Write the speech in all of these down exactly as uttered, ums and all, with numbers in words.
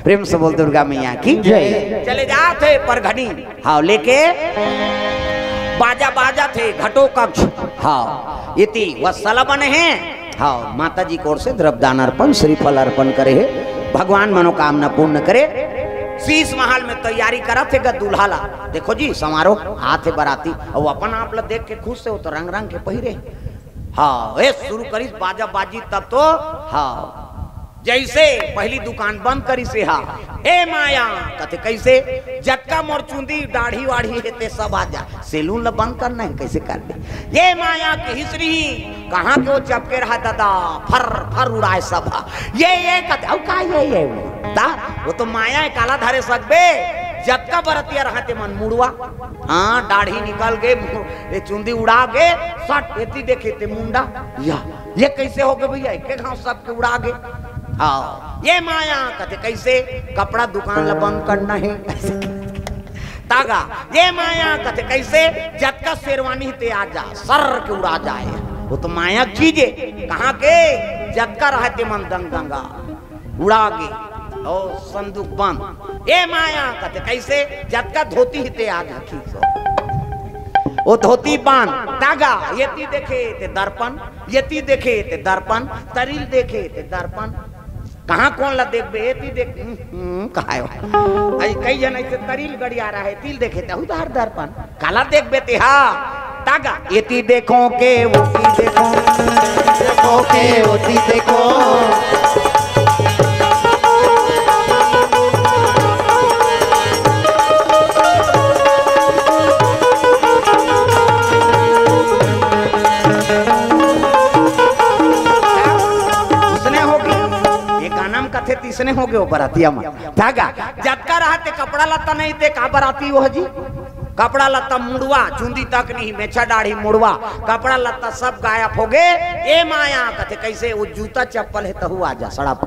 प्रेम से बोल दुर्गा मैया की जय। चले जात हे परघनी, हाँ, लेके बाजा बाजत हे घटो कक्ष, हाँ, इति वत्सल बने हे, हाँ, माता जी की ओर से द्रव्यदान अर्पण, श्रीफल अर्पण करे हे, भगवान मनोकामना पूर्ण करे। शीश महल में तैयारी करत हे ग दूल्हा ला। देखो जी, समारोह आत हे बराती, अउ अपन आप ला देख के खुश हे, वो तो रंग रंग के पहिरे। हाँ, ए शुरू करिस बाजा बाजी तब तो, हाँ, जैसे पहली दुकान बंद करिस हे, "हे माया," कथे, "कैसे?" "जतका मोर चुंदी, दाढ़ी वाढ़ी हे ते सब आ जा, सैलून ला बंद करना हे, कैसे कर दे?" "ये माया," कहिस रही, कहाँ के वो चपके रहा दादा, फर फर उड़ाए सब। "ये, ये," कथे, "अउ का ये, ये?" ता, वो तो माया हे, काला धरे सकबे, जतका बरतिया रहा ते मन मुड़वा, हाँ, दाढ़ी निकल गे, मु-, ये चुंदी उड़ा गे, सट, एती देखे ते मुंडा, या, ये कैसे हो गे भैया, एके घाव सबके उड़ा गे। हाँ, "ये माया," कथे, "कैसे?" "कपड़ा दुकान ला बंद करना हे।" तागा, "ये माया," कथे, "कैसे?" "जतका शेरवानी ते आ जा, सर के उड़ा जाए।" वो तो माया की चीज हे, कहाँ के? जतका रहा ते मन दंग दंगा उड़ा गे, ओ संदूक बंद। "ए माया," कथे, "कैसे?" "जतका धोती हे ते आ जा, खींचो।" ओ धोती बंद, तागा, एती देखे ते दर्पण, एती देखे ते दर्पण, तरिल देखे ते दर्पण। कहाँ कोन ला देखबे, एती देख, हम्म, हम्म, कहायो। अई कई झन ऐसे तरिल गड़िया रहा हे, तिल देखे ते, अहू तो हर दर्पण। काला देखबे ते हा, तागा, एती देखो के, ओती देखो, देखो के, ओती देखो। उसने होगे, ये गाना में कथे तीसने होगे वो बरातिया में। तागा, जतका रहा ते कपड़ा लत्ता नहीं ते का बराती वो जी? कपड़ा लत्ता मुड़वा, चुंदी तक नहीं, मेछा दाढ़ी मुड़वा, कपड़ा लत्ता सब गायब हो गे। "ए माया," कथे, "कैसे?" "वो जूता चप्पल हे तहू आ जा, सड़प।"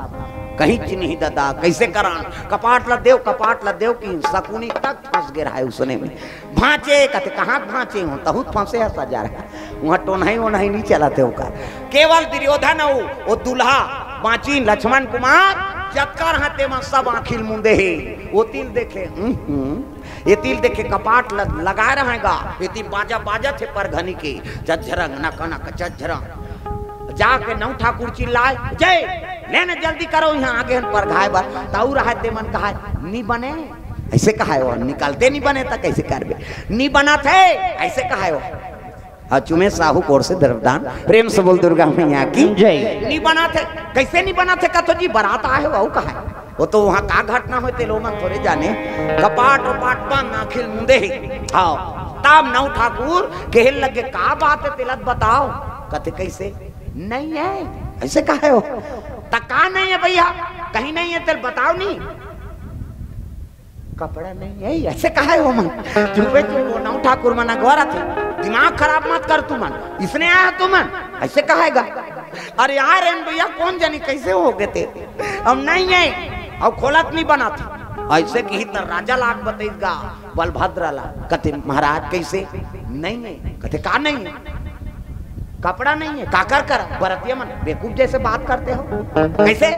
कहीं चीज नहीं दादा, कैसे करान? कपाट ला देव, कपाट ला देव कि सकुनी तक फंस गे रहा हे उसने में। "भांचे," कथे, "कहाँ भांचे हो? तहू फंसे हे सजा रहा।" वहाँ टोनही ओनही नहीं चलत हे ओकर। केवल दुर्योधन अउ वो दूल्हा बाँचिन लक्ष्मण कुमार, जतका रहा ते मन सब आँखी ल मुंदे हे। वो तिल देखे, हम्म, हम्म। ये तिल देखे कपाट ल-, लगा रहे गा। ये तिल बाजा बाजत हे परघनी के, झज्झरंग, नक, नक, झज्झरंग। जाके नौ ठाकुर चिल्लाए, "जय, लेने जल्दी करो, यहाँ आगे हन परघाए बर।" तऊ रहा ते मन कहा, "नी बने।" ऐसे कहा हे वो, "निकलते नी बने त कैसे करबे? नी बनत हे," ऐसे कहा हे वो। अचुमे साहू कोर से द्रव्यदान, प्रेम से बोल दुर्गा मैया की जय। "नी बनत हे।" "कैसे नी बनत हे?" कथो जी, "बरात आए हो, अउ कहा हे?" वो तो वहाँ का घटना होय, ते लोगन थोरे जाने। कपाट वपाट बंद, आँखी ल मुंदे हे। हाँ, तब नौ ठाकुर कहे लगे, "का बात हे, तेला त बताओ।" कथे, "कैसे?" "नहीं हे।" "ऐसे कहा हे वो?" "त का नहीं हे भैया?" "कहीं नहीं हे, तेला बताओ नी।" "कपड़ा नहीं हे, ऐसे कहा हे वो मन?" चुपे चुप वो नौ ठाकुर मन अगोरत हे, "दिमाग खराब मत कर तू मन, इसने आया तू मन, ऐसे कहा हे गा?" "अरे यार, एन भैया, कोन जानी कैसे हो गे ते, अब नहीं हे, अब खोलत नहीं बनत हे।" ऐसे कही त राजा ला आके बतईस गा, बलभद्र ला, कथे, "महाराज, कैसे?" "नहीं हे।" कथे, "का नहीं हे?" "कपड़ा नहीं हे।" "काकर करा?" "बरतिया मन।" "बेवकूफ जैसे बात करते हो, कैसे?"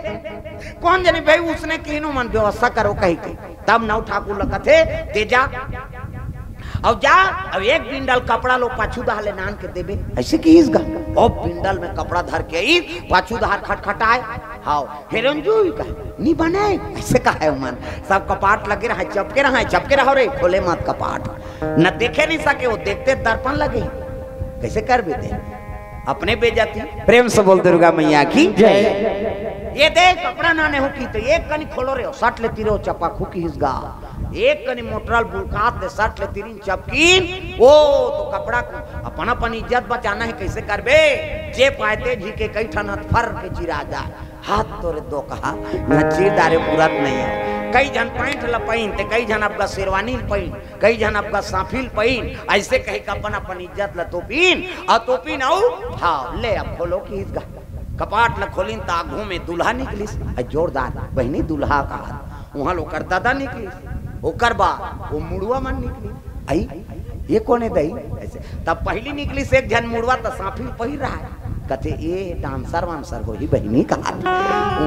"कोन जानी भाई, उसने किहिन ओ मन व्यवस्था करो कही के।" तब नौ ठाकुर ल कथे, "ते जा, अउ जा, अउ एक बिंडल कपड़ा ल पाछू डहर ले नान के देबे।" ऐसे किहिस गा। ओ बिंडल में कपड़ा धर के आइस, पाछू डहर खटखटाए। "हाव।" "हे रंजू," कहे, "नी बने।" ऐसे कहा हे ओ मन। सब कपाट लगे रहा, चपके रहा, चपके रहा रे, खोले मत कपाट। न देखे नहीं सके, वो देखते दर्पण लगे। कैसे करबे ते? अपने बेइज्जती। प्रेम से बोल दुर्गा मैया की जय। "ये देख, कपड़ा नाने हो की, त एक कनी खोलो रे, सट ले तीरो चपा खूकी हिसगा। एक कनी मोटरल बुलकात ले सट ले तीरिन चपकीन, ओ तो कपड़ा को अपन, अपन इज्जत बचाना हे, कैसे करबे?" जे पाए ते झिके कई ठन हाथ फर के चिरा जाए। हाथ तोरे दो कहा, न चीर डारे पूरत नहीं हे। कई झन पैंट ल पहिन ते, कई झन अब गा शेरवानी ल पहिन, कई झन अब गा साफी ल पहिन, ऐसे कहे के अपन, अपन इज्जत ल तोपिन, अउ तोपिन अउ, हाँ, ले अब खोलो किहिस गा। कपाट ल खोलिन त आघू में दूल्हा निकलिस, अउ जोरदार, बहिनी दूल्हा कहा, उहाँ ले ओकर ददा निकलिस, ओकर बाद वो मुड़वा मन निकलिस। आई, ये कोन हे दई? ऐसे। तब पहली निकलिस एक झन मुड़वा त साफी पहिर रहा हे। कथे, "ए डांसर वांसर होही बहिनी," कहा।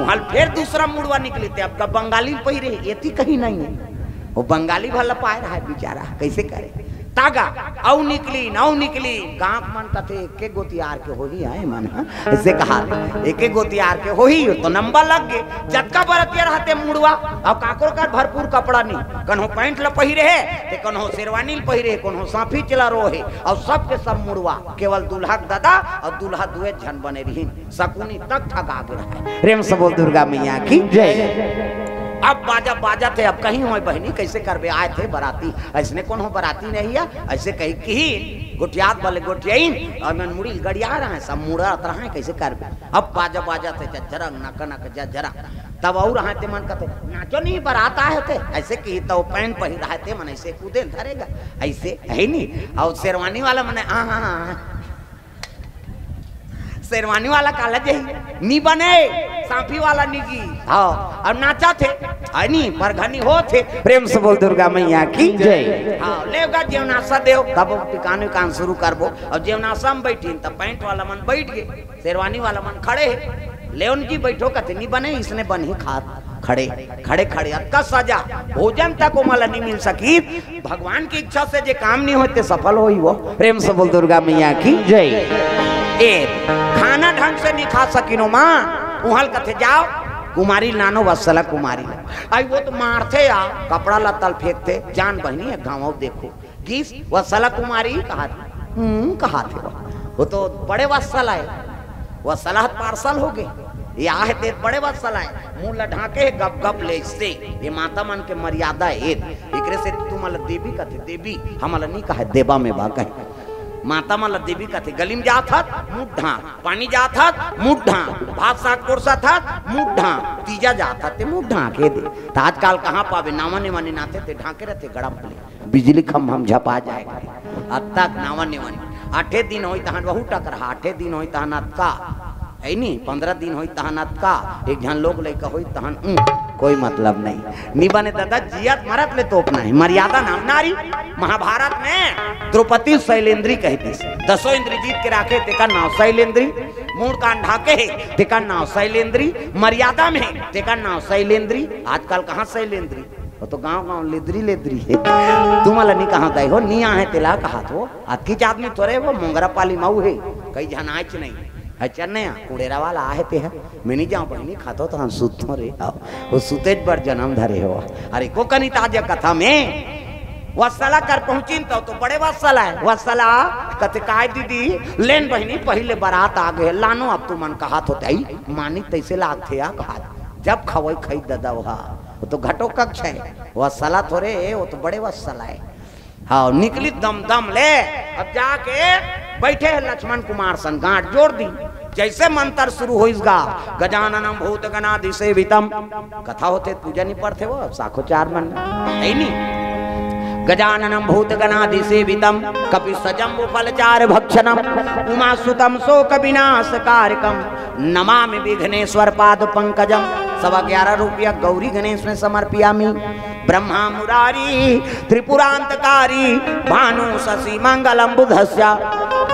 उहाँ ले फेर दूसरा मुड़वा निकले, ते अब का बंगाली पहिरे, एती कहीं नहीं है। वो बंगाली भला पाए रहा है बेचारा, कैसे करे? तागा, अउ निकली, नौ निकली, गाँव मन कथे, "एके गोतियार के होही आए मन," हाँ? ऐसे कहा, "एके गोतियार के होही," तो नंबर लग गे। जतका बरतिया रहते मुड़वा, अउ काकरो कर भरपूर कपड़ा नहीं, कन्हो पैंट ल पहिरे हे, ते कन्हो शेरवानी ल पहिरे हे, कन्हो साफी चला रो हे, अउ सबके सब मुड़वा, केवल दूल्हा के ददा अउ दूल्हा दुए झन बने रहिन। सकुनी तक ठगा गे रहा है। प्रेम से बोल दुर्गा मैया की जय। अब बाजा बाजत हे, अब कहीं होय बहिनी, कैसे करबे? आए थे बराती, ऐसने कोनो बराती नहीं है, ऐसे कही कि गोठियात वाले गोठियाइन, अउ मन मुड़ी गड़िया रहा है, सब मुड़त रहा है, कैसे करबे? अब बाजा बाजत हे, झरंग नक नक झरंग। तब अउ रहा ते मन कथे, "नाचो नहीं, बरात आए थे," ऐसे कही तो पैंट पहिर रहा ते मन ऐसे कूदे धरेगा, ऐसे है नहीं। अउ शेरवानी वाला मने, "आ, हाँ, हाँ, हाँ।" शेरवानी वाला काला जही, नी बने, साफी वाला नी की। हाँ, अउ नाचत हे, है नी, परघनी होत हे। प्रेम से बोल दुर्गा मैया की जय। हाँ, लेवगा जेवनासा देव, तब टिकान विकान शुरू करबो। अउ जेवनासा में बैठिन, तब पैंट वाला मन बैठ गे, शेरवानी वाला मन खड़े हे। लेवन की बैठो कथे, नी बने, इसने बन ही खात। खड़े, खड़े, खड़े, अतका सजा, भोजन तक ओमन ला नी मिल सकी। भगवान की इच्छा से जे काम नहीं होते, सफल होई वो। प्रेम से बोल दुर्गा मैया की जय। ए, खाना ढंग से नहीं खा सकिन ओमन, उहाँ ले कथे, "जाओ, कुमारी लानो, वत्सला कुमारी।" आई वो तो मारथे या, कपड़ा लत्ता ल फेंकथे, "जान बहिनी, एक घाव अउ देखो।" गिस, वत्सला कुमारी कहा, "हम्म," कहा थे वो। वो तो बड़े वत्सल आए, वत्सला पार्सल हो गए, या है ते बड़े वत्सल आए, मुंह ला ढांके हे, गप गप ले से, ये माता मन के मर्यादा है, एकरे से तुमन ला देवी कथे, देवी, हमन ला नहीं कहे, देवा में बा कहे। माता मन ला देवी कथे, गली में जात हत, मुंह ढांक, पानी जात हत, मुंह ढांक, भात साग परोसत हत, मुंह ढांक, तीजा जात हत, ते मुंह ढांक, हे दे। त आजकल कहाँ पाबे, नावा नेवानी नाथे, ते ढांके रहते गड़म ले। बिजली खंभा में झपा जाए। अतक नावा नेवानी। आठे दिन होई तहन वहू टकरहा, आठे दिन होई तहन अतका। है नी, पंद्रह दिन होई तहन अतका। एक झन लोग लइका होई तहन, उम, कोई मतलब नहीं। नी बने दादा, जियत मरत ले तोपना है। मर्यादा नाम नारी। महाभारत में द्रौपदी शैलेंद्री कहितिस। दसों इंद्री जीत के राखे, तेकर नाव शैलेंद्री। मूड़ कान ढाके हे, तेकर नाव शैलेंद्री। मर्यादा में हे, तेकर नाव शैलेंद्री। आजकल कहाँ शैलेंद्री? वो तो गांव गांव लेदरी लेदरी हे। तुमन ला नी कहा दई हो, नी आहे तेला कहा तो। अतकीच आदमी थोरे वो मोंगरा पाली मऊ हे, कई झन आयच नहीं। है चन्नया, कुड़ेरा वाला आहे ते है। मैं नी जाऊं बहिनी, खातो तो हम सुततो रे। आओ, वो सुतेच बर जन्म धरे हो। अरे को कनी ताजा कथा में वत्सला कर पहुंचिन तो, तो बड़े वत्सला है। वत्सला कथे, "काय दीदी?" "लेन बहिनी, पहिले बरात आ गए, लानो अब तुमन कहा तो तई मानी तैसे लागथे या कहा। जब खवई खाई ददा वहा।" वो तो घटो कक्ष है, वत्सला थोरे, वो तो बड़े वत्सला है। हाँ, निकली दम दम ले। अब जाके बैठे हैं लक्ष्मण कुमार सन, गांठ जोड़ दी। जैसे मंत्र शुरू होइस गा, "गजाननम भूत गणाधिसेवितम।" कथा होथे, पूजा नहीं पढ़ते वो, साखोचार मन, है नहीं? "गजाननम भूत गणाधिसेवितम, कपि सजम्बु फलचार भक्षणम, उमा सुतम शोक विनाश कारकम, नमामि विघ्नेश्वर पाद पंकजम।" सवा ग्यारह रुपया गौरी गणेश में समर्पियामी। ब्रह्मा मुरारी त्रिपुरांतकारी, भानु शशि मंगलम बुधस्य,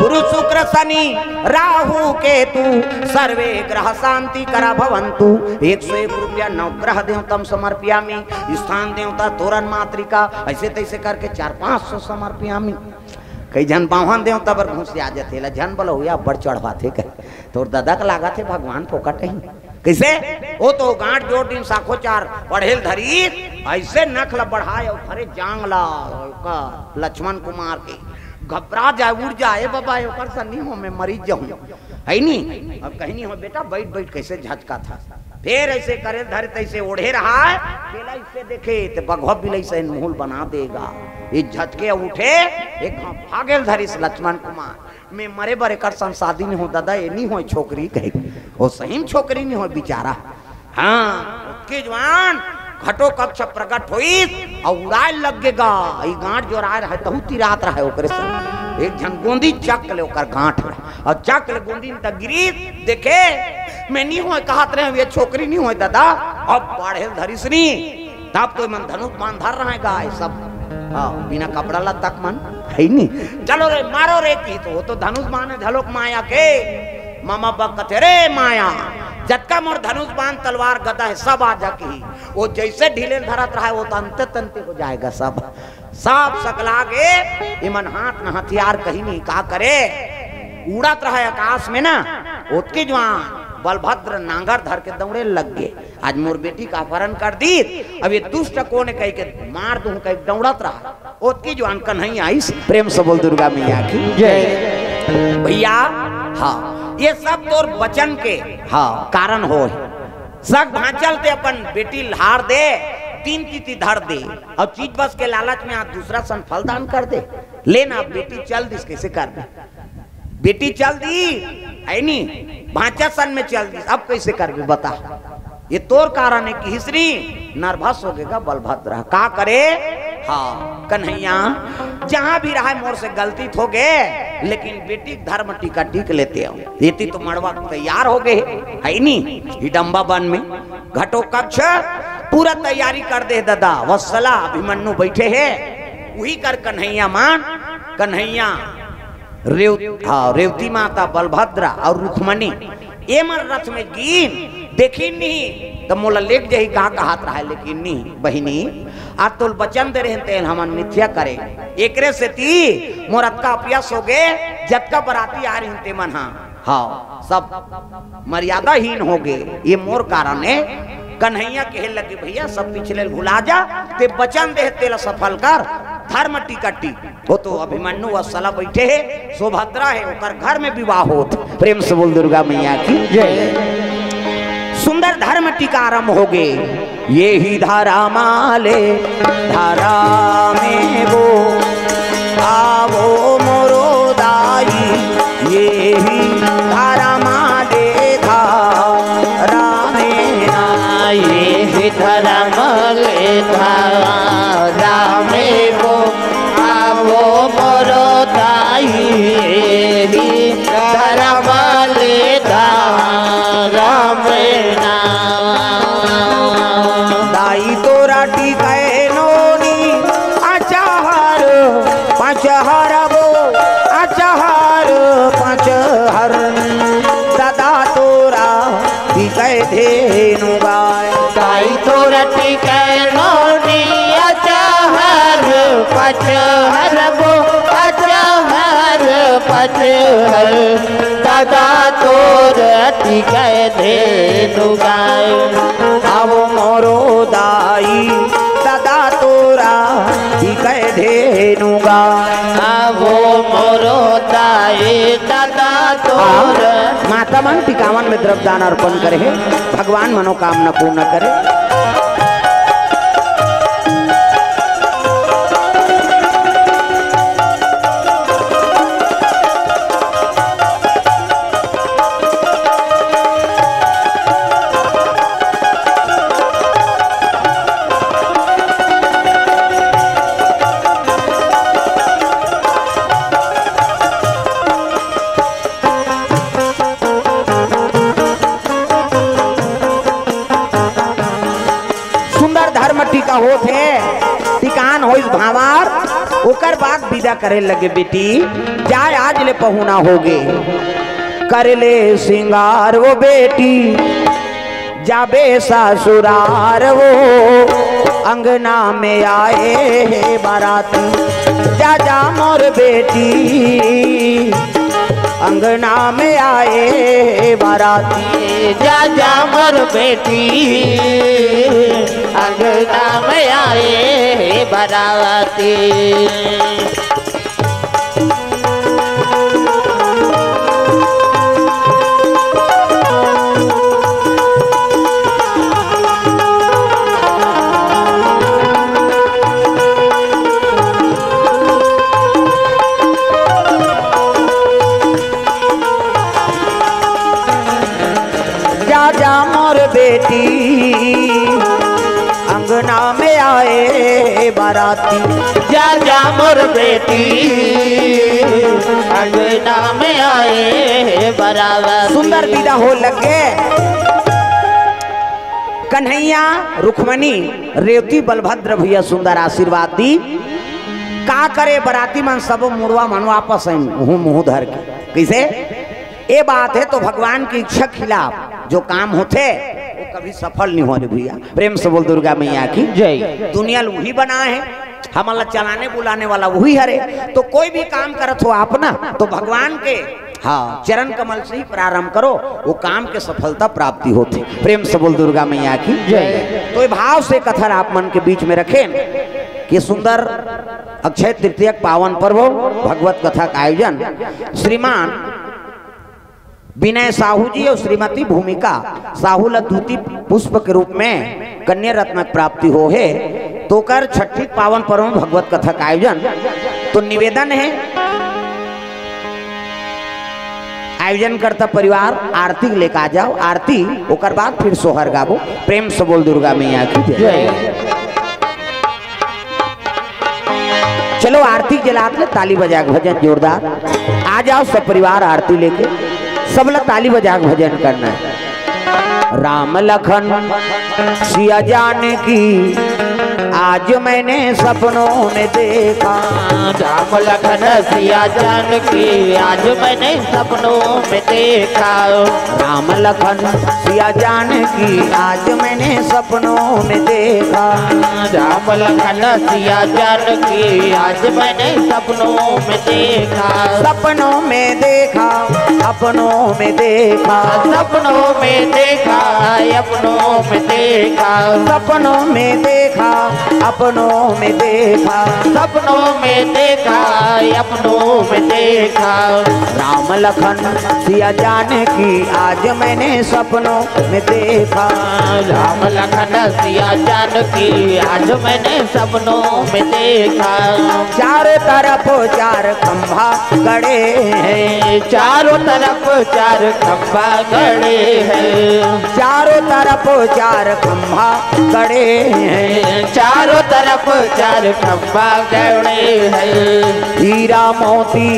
गुरु शुक्र शनि राहु केतु, सर्वे ग्रह शांति करा भवंतु। एक सौ एक रुपया नवग्रह देवतम समर्पियामी। स्थान देवता तोरण मातृका, ऐसे तैसे करके चार पाँच सौ समर्पियामी। कई झन बावन देवता बर घुसिया जथे, ला झन बलहुया बड़ चढ़वाथे कहे। तोर ददा के लागत हे भगवान फोकट ही। कैसे? वो तो गांठ जोड़ दिन साखोचार पढ़ेल धरी, ऐसे नख ला बढ़ाए अउ खरे जांग ला, ओका लक्ष्मण कुमार के घबरा जाए, उड़ जाए, "बाबा, ओकर सन नहीं हो, मैं मरीज जाऊं।" है नी? अब कहीं नहीं हो बेटा, बैठ बैठ कैसे झटका था। फिर ऐसे करे धरे तैसे ओढ़े रहा है, बेला इससे देखे तो बघवा बिलाई से मुहूल बना देगा। ये झटके उठे, एक भागेल धरिस लक्ष्मण कुमार। मैं मरे बर एकर संग शादी नहीं हो दादा, ये नहीं हो छोकरी कहे। वो सही में छोकरी नहीं हो बेचारा। हाँ, ओतके जवान घटो कक्ष प्रकट होइस अउ उड़ाए लग गे गा। ई गांठ जोराए रहे तहू तिरात रहे ओकरे से। एक झन गोंदी चक ले ओकर गांठ ले अउ चक ले गोंदी त गिरी देखे, मैं नहीं हो कहत रहे, ये छोकरी नहीं हो दादा। अब बाढ़े धरिस नी, तब तो मन धनुष बाण धर रहे गा, ये सब। हाँ, बिना कपड़ा लत्ता के मन है नहीं। चलो रे, मारो रे की तो, वो तो धनुष बाण है झलोक माया के। ममा बक कथे, "रे माया, जतका मोर धनुष बाण तलवार गदा हे, सब आ जा," कही। वो जैसे ढीले धरत रहा हे, वो तो अंते तंते हो जाएगा सब। सब सकला गे, इमन हाथ न हथियार कहीं नहीं, का करे? उड़त रहा हे आकाश में ना, ओतकी जुवान बलभद्र नांगर धर के दौड़े लग गे। आज मोर बेटी का अपहरण कर दी, अब ये दुष्ट कोन हे कहि के मार दूं कहि दौड़त रहा। ओतकी जुवान कन्हैया आइस। प्रेम से बोल दुर्गा मैया की जय। भैया, हाँ, ये सब तोर वचन के, हाँ, कारण होय। सग भांचल ते अपन बेटी ल हार दे, तीन तिथि धर दे, अउ चीज बस के लालच में आज दूसरा सन फल दान कर दे। ले ना, अब बेटी चल दिस, कैसे कर दे? बेटी चल दी, है नी? भांचा सन में चल दी, अब कैसे करबे बता? ये तोर कारण हे कहिस री, nervous हो गे गा बलभद्र। का करे? हाँ, कन्हैया, जहाँ भी रहा हे मोर से गलती हो गे, लेकिन बेटी के धर्म टीका टीक लेते हो। एती तो मड़वा तैयार हो गे हे, है नी? हिडम्बा वन में घटो कक्ष पूरा तैयारी कर दे दादा। वत्सला अभिमन्यु बैठे हे, उही कर कन्हैया मान, कन्हैया रेव-, हाँ, रेवती माता, बलभद्रा अउ रुक्मणी, एमन रथ में गीन, देखिन नहीं, त मोला लेग जाही कहा कहत रहा हे, लेकिन नहीं, बहिनी, आज तोल वचन दे रहेन, तेन हमन मिथ्या करे। एकरे सेती मोर अतका अपयस हो गे, जतका बराती आ रहिन, तेमन हा, हाँ, सब मर्यादाहीन हो गे, ये मोर कारण हे। कन्हैया कहे लगे, "भैया, सब पिछले ल भुला जा, ते वचन दे, तेला सफल कर, धर्म टीका टीक।" वो तो अभिमन्यु वत्सला बैठे हे, सुभद्रा हे, ओकर घर में विवाह होत। प्रेम से बोल दुर्गा मैया की जय। सुंदर धर्म टीका आरंभ हो गे। ये ही धर्म ले धर्म वो आवो मोरो दाई, ये ही धर्म ले धर्म ना, ये ही धर्म ले धर्म वो आवो मोरो दाई, ये ही धर्म ले धर्म ना। दाई तोरा टीकै नोनी अचहर पचहर वो अचहर पचहर। दादा तोरा टीकै धेनु गाय। दाई तोरा टीकै नोनी अचहर पचहर वो अचहर पचहर। दादा तोर टीकै धेनु गाय। अब मोरो दाई दादा तोरा टीकै धेनु गाय। अब मोरो दाई दादा तोर। माता मन टीकावन में द्रव्य दान अर्पण करे हे, भगवान मनोकामना पूर्ण करे। सुंदर धर्म टीका होत हे, टिकान होइस भांवर, ओकर बाद विदा करे लगे बेटी, जाय आज ले पहुना होगे। कर ले सिंगार वो बेटी, जाबे ससुरार वो, अंगना में आए हे बाराती। जा जा मोर बेटी, अंगना में आए हे बाराती। जा जा मोर बेटी, अंगना में आए हे बाराती। जा जा मोर बेटी, अंगना में आए बाराती। जा जा मोर बेटी, अंगना में आए बाराती। सुंदर विदा हो लगे। कन्हैया, रुक्मणी, रेवती, बलभद्र भैया सुंदर आशीर्वाद दी। का करे, बराती मन सबो मुड़वा मन वापस आइन, मुंह मुंह धर के। कैसे? ये बात है तो भगवान की इच्छा खिलाफ जो काम होथे वो कभी सफल नहीं हो रे भैया। प्रेम से बोल दुर्गा मैया की जय। दुनिया ल उही बनाए हे, हमन ला चलाने बुलाने वाला उही हरे। तो कोई भी काम करत हो आप ना, तो भगवान के, हाँ, चरण कमल से ही प्रारंभ करो, वो काम के सफलता प्राप्ति होथे। प्रेम से बोल दुर्गा मैया की जय। तो ये भाव से कथा ला आप मन के बीच में रखेन कि सुंदर अक्षय तृतीया के पावन पर्व, भगवत कथा का आयोजन श्रीमान विनय साहू जी और श्रीमती भूमिका साहू ला दूती पुष्प के रूप में कन्या रत्न के प्राप्ति हो हे, तो ओकर छठी पावन पर्व में भगवत कथा का आयोजन। तो निवेदन है, आयोजन करता परिवार आरती लेके आ जाओ, आरती, ओकर बाद फिर सोहर गाबो। प्रेम से बोल दुर्गा मैया की जय। जय। चलो आरती जलात ले ताली बजा के भजन जोरदार। आ जाओ सब परिवार आरती लेके, सब ला ताली बजा के भजन करना है। राम लखन सिया जानकी आज मैंने सपनों में देखा। राम लखन सिया जानकी आज मैंने सपनों में देखा। राम लखन सिया जानकी आज मैंने सपनों में देखा। राम लखन सिया जानकी आज मैंने सपनों में देखा। सपनों में देखा, अपनों में देखा। सपनों में देखा, अपनों में देखा। सपनों में देखा, अपनों में देखा। सपनों में देखा, अपनों में देखा। राम लखन सिया जानकी आज मैंने सपनों में देखा। राम लखन सिया जानकी आज मैंने सपनों में देखा। चारों तरफ चार खंभा गड़े हैं। चारों तरफ चार खंभा गड़े हैं। चारों तरफ चार खंभा गड़े हैं। चारों तरफ चार खंभा गड़े हैं। हीरा मोती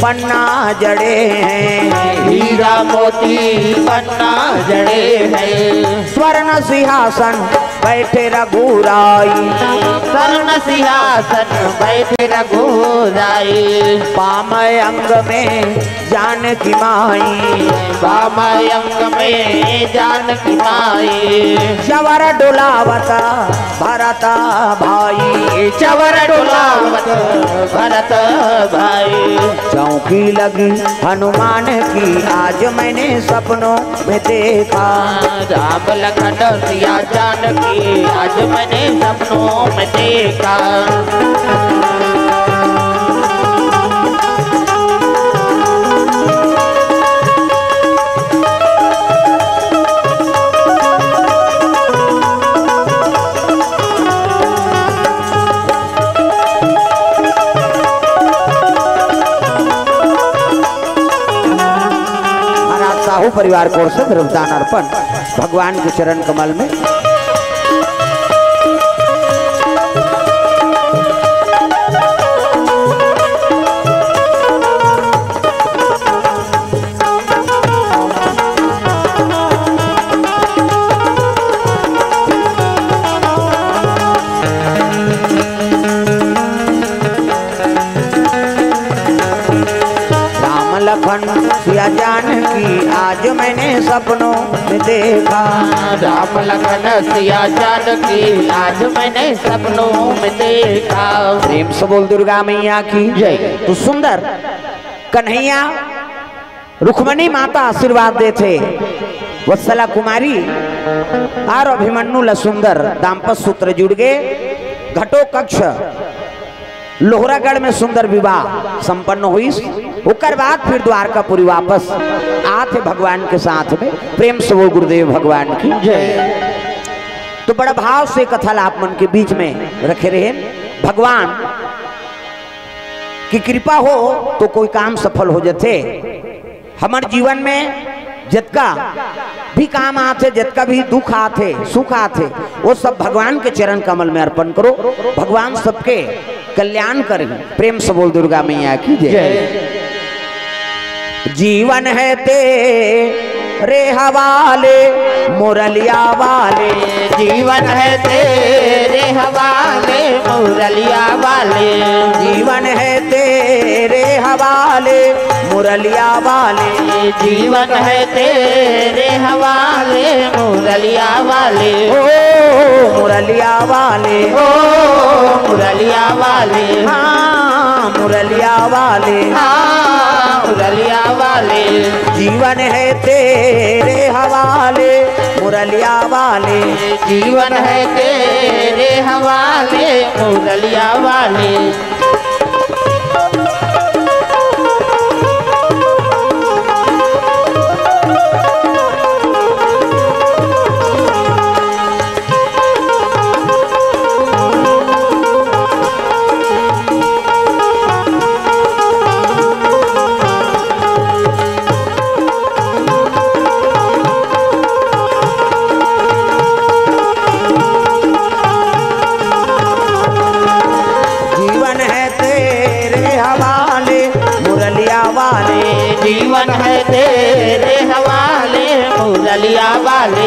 पन्ना जड़े हैं। हीरा मोती पन्ना जड़े हैं। स्वर्ण सिंहासन बैठे रघुराई। स्वर्ण सिंहासन बैठे रघुराई। बाम अंग में जानकी माई। बाम अंग में जानकी माई। चवर डोलावत भरत भाई। चवर डोलावत भरत भाई। चौकी लगी हनुमान की आज मैंने सपनों में देखा। राम लखन सिया जानकी आज मैंने सपनों में देखा। महाराज साहू परिवार की ओर से द्रव्यदान अर्पण भगवान के चरण कमल में। राम लखन सिया जानकी आज मैंने सपनों में देखा। राम लखन सिया जानकी आज मैंने सपनों में देखा। प्रेम से बोल दुर्गा मैया की जय। तो सुंदर कन्हैया रुक्मणी माता आशीर्वाद देथे, वत्सला कुमारी और अभिमन्यु ल सुंदर दाम्पत्य सूत्र जुड़ गे। घटो कक्ष लोहरागढ़ में सुंदर विवाह संपन्न होइस। ओकर बाद फिर द्वारकापुरी वापस आथे भगवान के साथ में। प्रेम से बोल गुरुदेव भगवान की जय। तो बड़ा भाव से कथा ला आप मन के बीच में रखे रहे। भगवान की कृपा हो तो कोई काम सफल हो जाथे। हमर जीवन में जतका भी काम आथे, जतका भी दुख आथे, सुख आथे, वो सब भगवान के चरण कमल में अर्पण करो। भगवान सबके कल्याण करें। प्रेम से बोल दुर्गा मैया की जय। जय। जीवन है तेरे हवाले, मुरलिया वाले। जीवन है तेरे हवाले, मुरलिया वाले। जीवन है तेरे हवाले, मुरलिया वाले। जीवन है तेरे हवाले, मुरलिया वाले। ओ मुरलिया वाले। ओ मुरलिया वाले। हाँ, मुरलिया वाले। हाँ, मुरलिया वाले। जीवन है तेरे हवाले, मुरलिया वाले। जीवन है तेरे हवाले, मुरलिया वाले। जीवन है तेरे हवाले, मुरलिया वाले। जीवन है तेरे हवाले, मुरलिया वाले।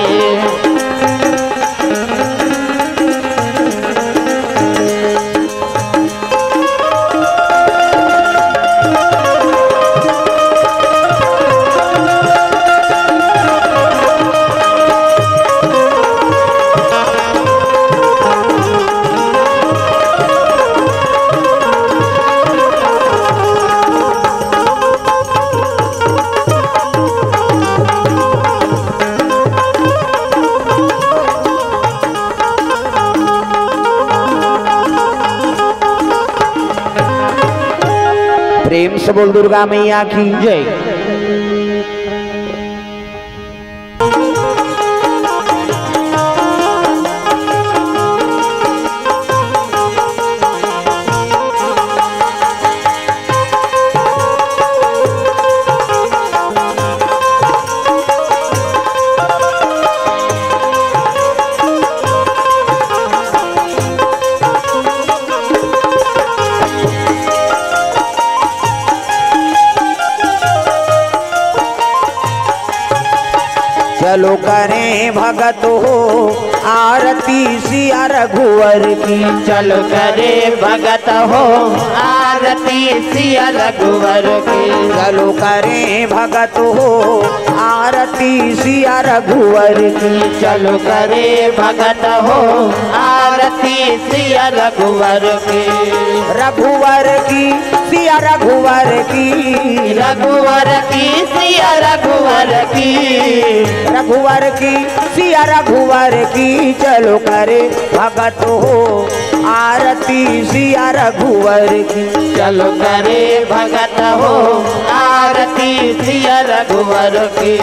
प्रेम से बोल दुर्गा मैया की जय। चलो करें भगत हो आरती सिया रघुवर की। चलो करें भगत हो आरती सिया रघुवर की। चलो करें भगत हो आरती सिया रघुवर की। चलो करें भगत हो आरती सिया रघुवर की। रघुवर की सिया रघुवर की। रघुवर की सिया रघुवर की। रघुवर की सिया रघुवर की। चलो करे भगत हो आरती सिया रघुवर की। चलो करे भगत हो आरती सिया रघुवर की।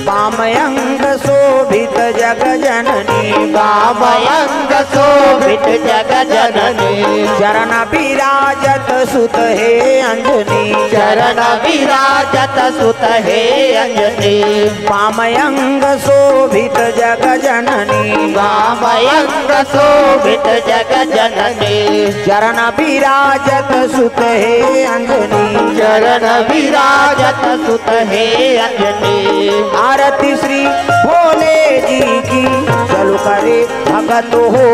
बाम अंग शोभित जग जननी। बाम अंग शोभित जग जननी। चरण विराजत सुत हे अंजनी। चरण विराजत सुत हे अंजनी। बाम अंग शोभित जग जननी। बाम अंग शोभित जग जननी। चरण विराजत सुत हे अंजनी। चरण विराजत सुत हे अंजनी। आरती श्री भोले जी की। चलो करे भगत हो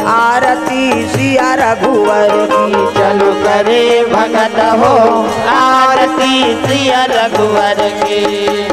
आरती सिया रघुवर की। चलो करे भगत हो आरती सिया रघुवर की।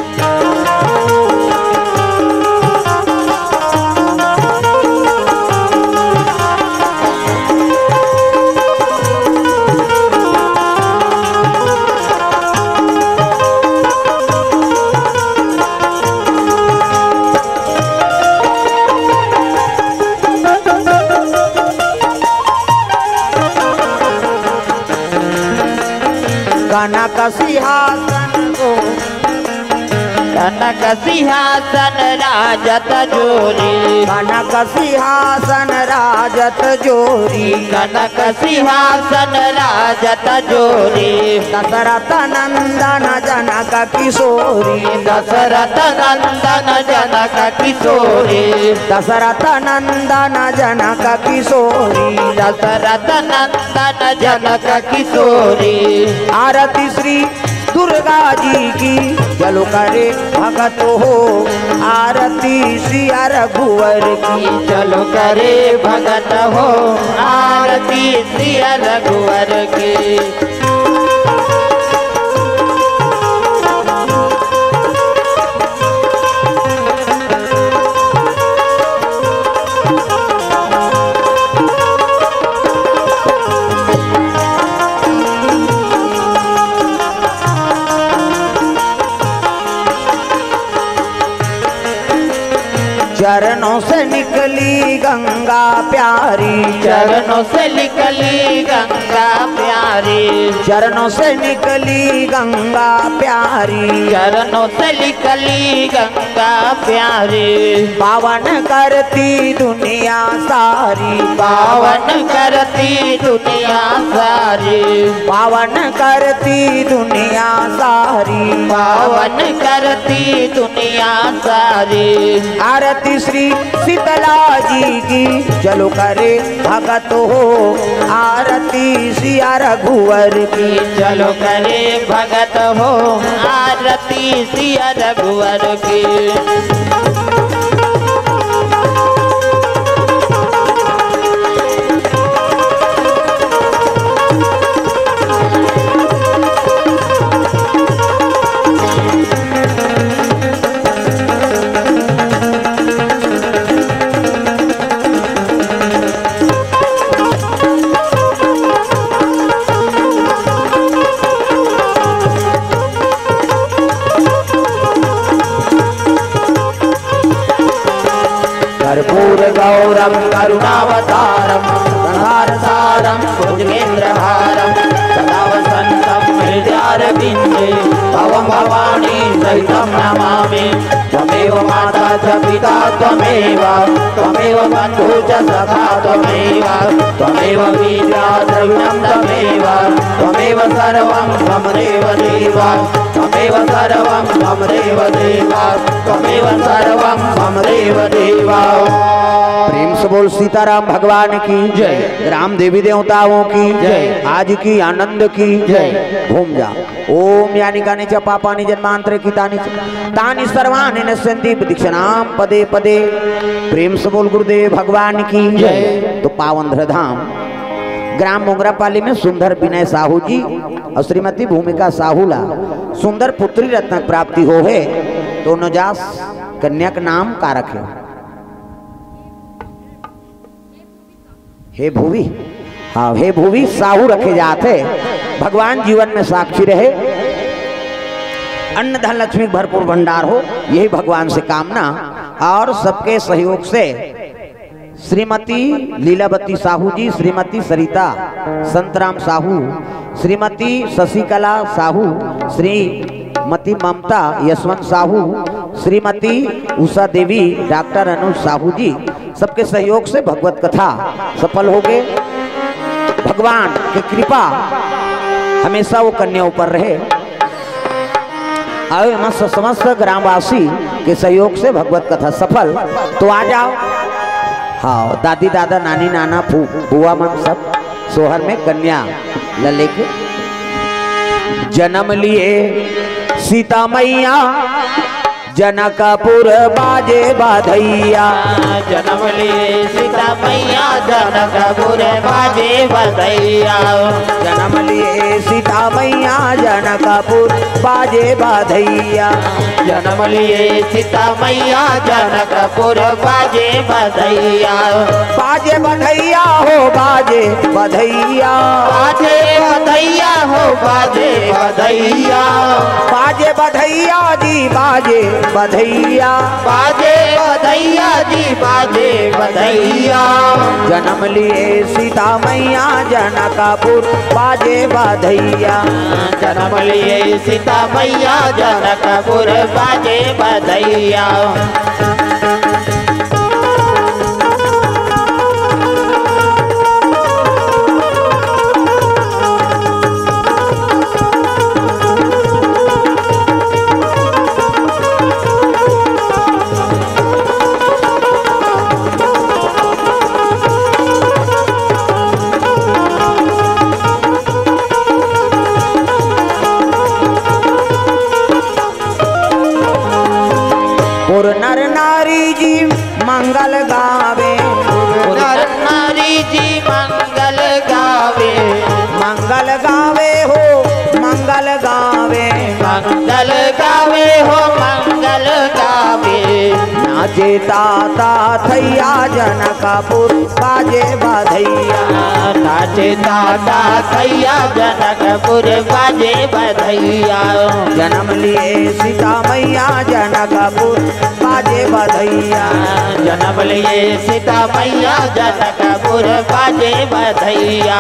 कनक सिंहासन को। कनक सिंहासन राजत जोरी। कनक सिंहासन राजत जोरी। कनक सिंहासन राजत जोरी। दशरथ नंदन जनक किशोरी। दशरथ नंदन जनक किशोरी। दशरथ नंदन जनक किशोरी। दशरथ नंदन जनक किशोरी। आरती श्री दुर्गा जी की, चलो करे भगत हो आरती सिया रघुवर की। चलो करे भगत हो आरती सिया रघुवर की। चरणों से निकली गंगा प्यारी। चरणों से निकली गंगा प्यारी। चरणों से निकली गंगा प्यारी। चरणों से निकली गंगा प्यारी। पावन करती दुनिया सारी। पावन करती दुनिया सारी। पावन करती दुनिया सारी। पावन करती दुनिया सारी। आरती श्री शीतला जी की, चलो करे भगत हो आरती सिया रघुवर की। चलो करे भगत हो आरती सिया रघुवर की। कर्पूर गौरम करुणावतारम संसार सारम भुजगेंद्र हारम सदा वसंतम हृदयारविंदे भवम भवानी सहितम नमामि। त्वमेव माता च पिता त्वमेव, त्वमेव बंधु च सखा त्वमेव, त्वमेव विद्या द्रविणम त्वमेव, त्वमेव सर्वम मम देव देव, त्वमेव सर्वम मम देव देव, त्वमेव सर्वम मम देव देव। प्रेम से बोल सीताराम भगवान की जय। राम देवी देवताओं की जय। आज की आनंद की जय। घूम जा। ओम यानि कानि च पापानि जन्मांतरे कृतानि च तानि सर्वाणि नश्यन्ति प्रदक्षिणाम पदे पदे। प्रेम से बोल गुरुदेव भगवान की जय। तो पावन धरधाम ग्राम मोंगरापाली में सुंदर विनय साहू जी और श्रीमती भूमिका साहू ला सुंदर पुत्री रत्न प्राप्ति हो है। तो नवजात कन्या का नाम का रखे? हे भुवी, हाँ, हे भुवी साहू रखे जात हे। भगवान जीवन में साक्षी रहे, अन्न धन लक्ष्मी भरपूर भंडार हो, यही भगवान से कामना। और सबके सहयोग से श्रीमती लीलावती साहू जी, श्रीमती सरिता संतराम साहू, श्रीमती शशिकला साहू, श्रीमती ममता यशवंत साहू, श्रीमती उषा देवी, डॉक्टर अनुज साहू जी, सबके सहयोग से भगवत कथा सफल हो गए। भगवान की कृपा हमेशा वो कन्या ऊपर रहे। अउ एमा स-, समस्त ग्रामवासी के सहयोग से भगवत कथा सफल। तो आ जाओ। हाँ, दादी दादा, नानी नाना, फू-, बुआ मन सब सोहर में कन्या ल लेके। जन्म लिए सीता मैया जनकपुर बाजे बधैया। जन्म लिए सीता मैया जनकपुर बाजे बधैया। जन्म लिए सीता मैया जनकपुर बाजे बधैया। जन्म लिए सीता मैया जनकपुर बाजे बधैया। बाजे बधैया हो बाजे बधैया। बाजे बधैया हो बाजे बधैया। बाजे बधैया जी बाजे बधैया। बाजे बधैया जी बाजे बधैया। जन्म लिए सीता मैया जनकपुर बाजे बधैया। जन्म लिए सीता मैया जनकपुर बाजे बधैया। मंगल गावे। नर नारी जी मंगल गावे। मंगल गावे हो, मंगल गावे। मंगल गावे हो, मंगल गावे। नाचे ताता थैया जनकपुर, बाजे बधैया। नाचे ताता थैया जनकपुर, बाजे बधैया। जन्म लिए सीता मैया जनकपुर, बाजे बधैया। जन्म लिए सीता मैया जनकपुर, बाजे बधैया।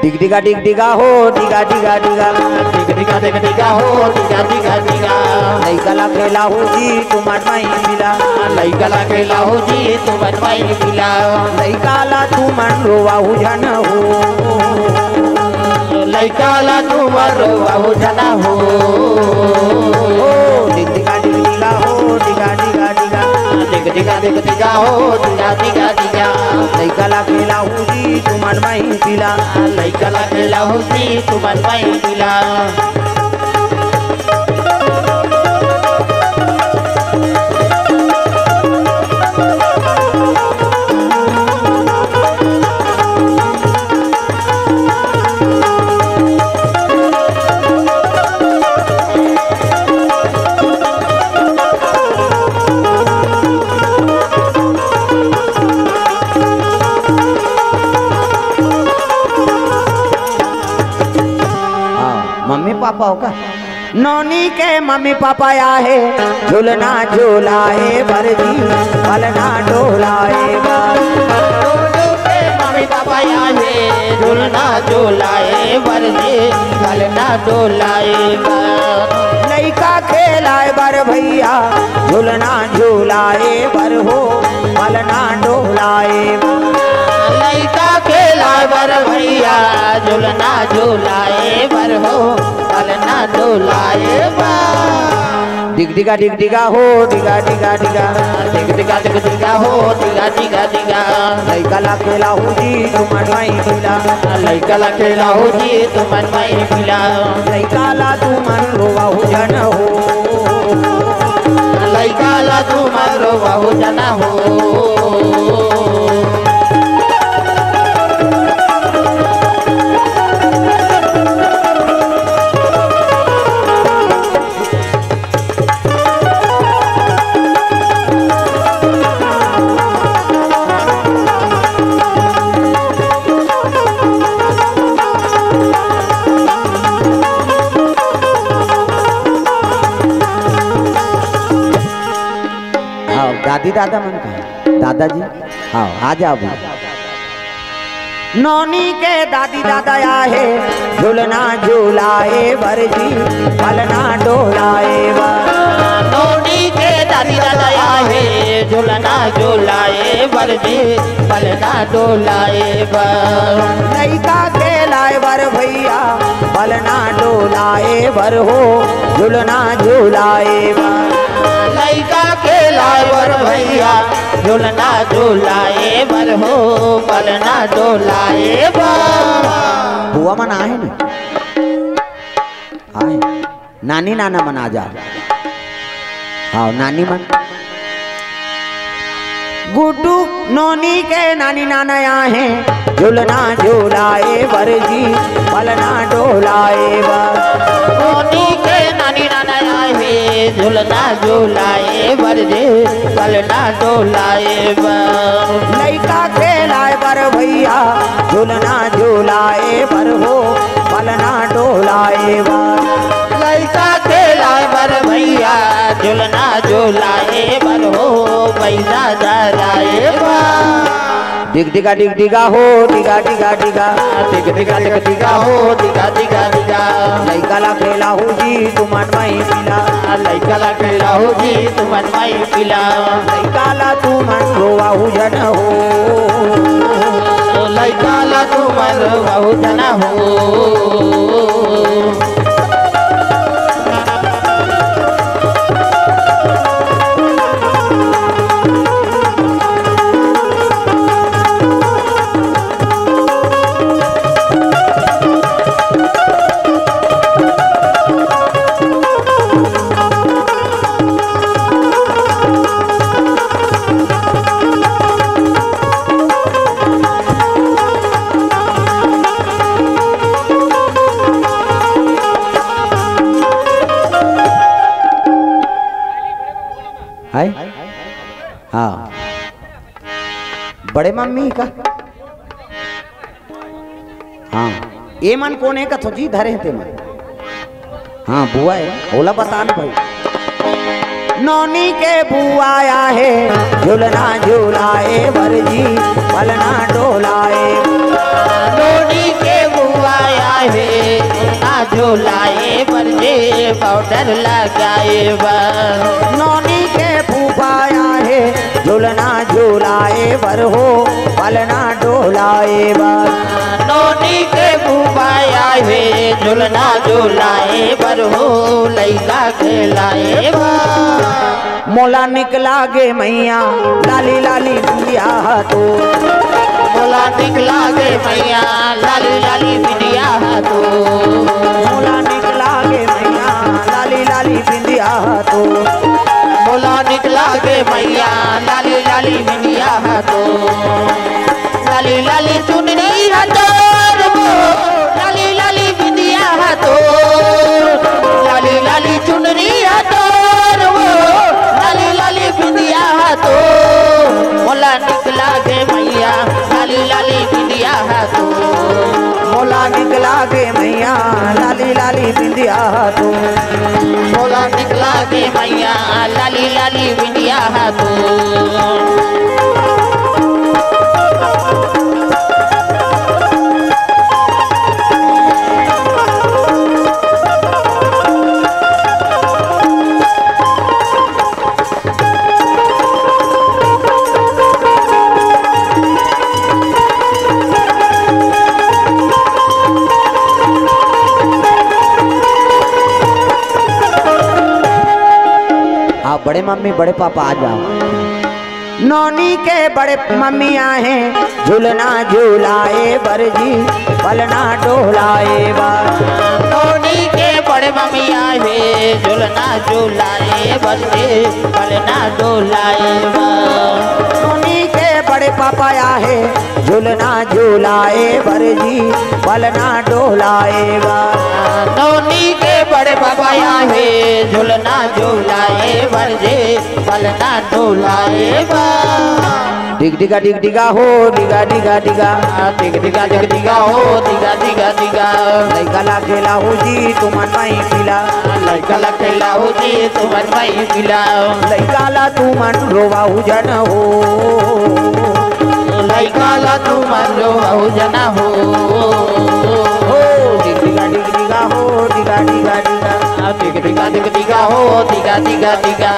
डिग डिगा डिग डिगा हो, डिगा डिगा डिगा। डिग डिगा डिग डिगा हो, डिगा डिगा डिगा। लइका ला खेलाहू जी तुमन मई पिला। लइका ला खेलाहू जी तुमन मई पिला। लइका ला तुमन रोवाहू झन हो। लइका ला तुमन रोवाहू झन हो। ओ, डिग डिगा डिग डिगा हो, डिगा डिगा डिगा। डिग डिगा डिग डिगा हो, डिगा डिगा डिगा। लइका ला खेलाहू जी तुमन मई पिला। लइका ला खेलाहू जी तुमन मई पिला। हाँ, मम्मी पापा हो का? नोनी के मम्मी पापा आहे, झुलना झुलाए बर जी, पलना डोलाए बर। नोनी के मम्मी पापा आहे, झुलना झुलाए बर जी, पलना डोलाए बर। लइका खेलाए बर भैया, झुलना झुलाए बर हो, पलना डोलाए बर। लइका खेलाए बर भैया, झुलना झुलाए बर हो, पलना डोलाए बर। डिग डिगा डिग डिगा हो, डिगा डिगा डिगा। डिग डिगा डिग डिगा हो, डिगा डिगा डिगा। लइका ला खेलाहू जी तुमन मई पिला। लइका ला खेलाहू जी तुमन मई पिला। लइका ला तुमन रोवाहू झन हो। लइका ला तुमन रोवाहू झन हो। आओ, दादी दादा मन का, दादाजी, आओ, आ जाओ भैया। नोनी के दादी दादा आहे, झुलना झुलाए बर जी, पलना डोलाए बर। नोनी के दादी दादा आहे, झुलना झुलाए बर जी, पलना डोलाए बर। लइका खेलाए बर भैया, पलना डोलाए बर हो, झुलना झुलाए बर। लइका खेलाए बर भैया, झुलना झुलाए बर हो, पलना डोलाए बर। बुआ मन आहे न? आहे। नानी नाना मन आ जा। हाँ, नानी मन। गुड्डू नोनी के नानी नाना आहे, झुलना झुलाए बर जी, पलना डोलाए बर। नोनी के नानी नाना आहे, झुलना झुलाए बर जी, पलना डोलाए बर। लइका खेलाए बर भैया, झुलना झुलाए बर हो, पलना डोलाए बर। लइका खेलाए बर भैया, झुलना झुलाए बर हो, पैसा धराए बर। डिग डिगा डिग डिगा हो, डिगा डिगा डिगा। डिग डिगा डिग डिगा हो, डिगा डिगा डिगा। लइका ला खेलाहू जी तुमन मई पिला। लइका ला खेलाहू जी तुमन मई पिला। लइका ला तुमन रोवाहू झन हो। लइका ला तुमन रोवाहू झन हो। हाय। हाँ। बड़े मम्मी का? हाँ। ए मन कोन हे कथो जी धरे हे ते मन? हाँ, बुआ हे, ओला बता न भाई। नोनी के बुआ आहे, झुलना झुलाए बर जी, पलना डोलाए। नोनी के बुआ आहे, ना झुलाए बर जी, पाउडर लगाए बर। नोनी के फूफा आहे, झुलना झुलाए बर हो, पलना डोलाए बर। नोनी के फूफा आहे, झुलना झुलाए बर हो, लइका खेलाए बर। मोला निक लागे मइया, लाली लाली बिंदिया हा तो। मोला निक लागे मइया, लाली लाली बिंदिया हा तो। मोला निक लागे मइया, लाली लाली बिंदिया हा तो। मोला निक लागे मइया, लाली लाली बिंदिया हा तो। लाली लाली चुनरी हा तोर वो, लाली लाली बिंदिया हा तोर। लाली लाली चुनरी हा तोर वो, लाली लाली बिंदिया हा तोर। मोला निक लागे मइया, लाली लाली बिंदिया हा तोर। मोला निक लागे मइया, लाली लाली बिंदिया हा तोर। मोला निक लागे मइया, लाली लाली बिंदिया हा तोर। आप बड़े मम्मी, बड़े पापा आ जाओ। नोनी के बड़े मम्मी आहे, झुलना झुलाए बर जी, पलना डोलाए बर। नोनी के बड़े मम्मी आहे, झुलना झुलाए बर जी, पलना डोलाए बर। नोनी के बड़े पापा आहे, झुलना झुलाए बर जी, पलना डोलाए बर। नोनी के बड़े पापा आहे, झुलना झुलाए बर जी, पलना डोलाए बर। डिग डिगा डिग डिगा हो, डिगा डिगा डिगा। आ, डिग डिगा डिग डिगा हो, डिगा डिगा डिगा। लइका ला खेलाहू जी तुमन मई पिला। लइका ला खेलाहू जी तुमन मई पिला। लइका ला तुमन रोवाहू झन हो। लइका ला तुमन रोवाहू झन हो। हो, डिग डिगा डिग डिगा हो, डिगा डिगा डिगा। आ, डिग डिगा डिग डिगा हो, डिगा डिगा डिगा।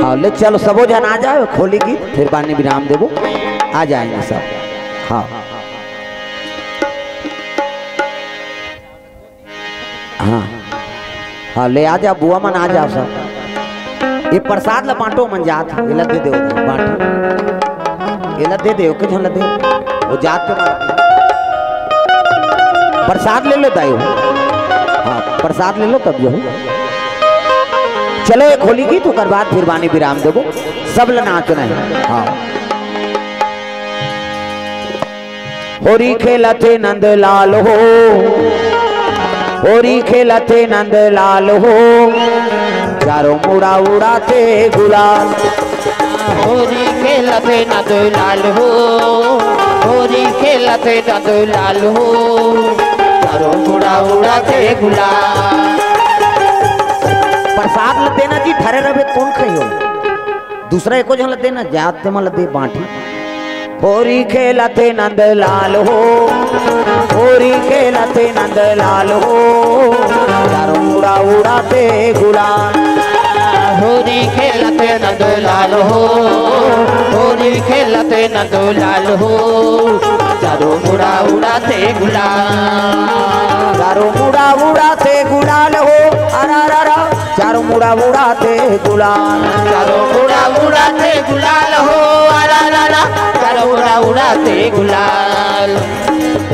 हाँ, ले चलो, सबो झन आ जाओ, खोली गीत, फिर बाद में विराम देबो, आ जाएंगे सब। हाँ। हाँ। हाँ, ले आ जा, बुआ मन आ जा सब। ये प्रसाद ला बांटो, मन जात हे, एला दे दे, बांटो। एला दे दे, ओके झन ला दे। वो जात के मार। प्रसाद ले लो दाई। हाँ, प्रसाद ले लो तब जो है। चलो, एक होली गीत, ओकर बाद फिर बानी विराम देबो। सब ल नाचना है। हाँ। होरी खेलत हे नंद लाल हो, होरी खेलत हे नंद लाल हो, चारों मुड़ा उड़ाते गुलाल। होरी खेलत हे नंद लाल हो, होरी खेलत हे नंद लाल हो, चारों मुड़ा उड़ाते गुलाल। प्रसाद ल देना जी, धरे रहे कोन खाई हो। दूसरा एको झन ल देना, जात मन ल दे बांटी। होरी खेलत हे नंद लाल हो, होरी खेलत हे नंद लाल हो, चारों मुड़ा उड़ाते गुलाल। होरी खेलत हे नंद लाल हो, होरी खेलत हे नंद लाल हो, चारों मुड़ा उड़ाते गुलाल। चारों मुड़ा उड़ाते गुलाल हो, अरा रा रा। चारों मुड़ा उड़ाते गुलाल। चारों मुड़ा उड़ाते गुलाल हो, अरा रा रा। चारों मुड़ा उड़ाते गुलाल।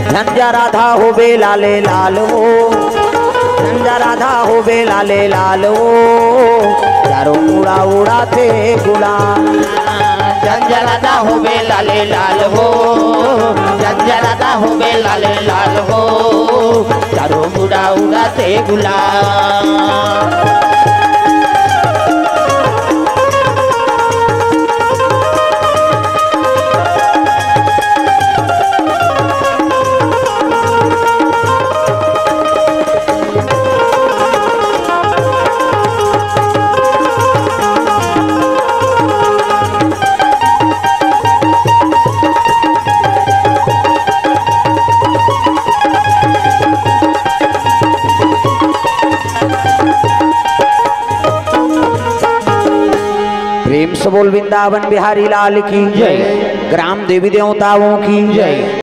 झंझा राधा होबे लाले लाल हो, झंझा राधा होबे लाले लाल हो, चारों मुड़ा उड़ाते गुलाल। झंझा राधा होबे लाले लाल हो, झंझा राधा होबे लाले लाल हो, चारों मुड़ा उड़ाते गुलाल। प्रेम से बोल वृंदावन बिहारी लाल की जय। ग्राम देवी देवताओं की जय।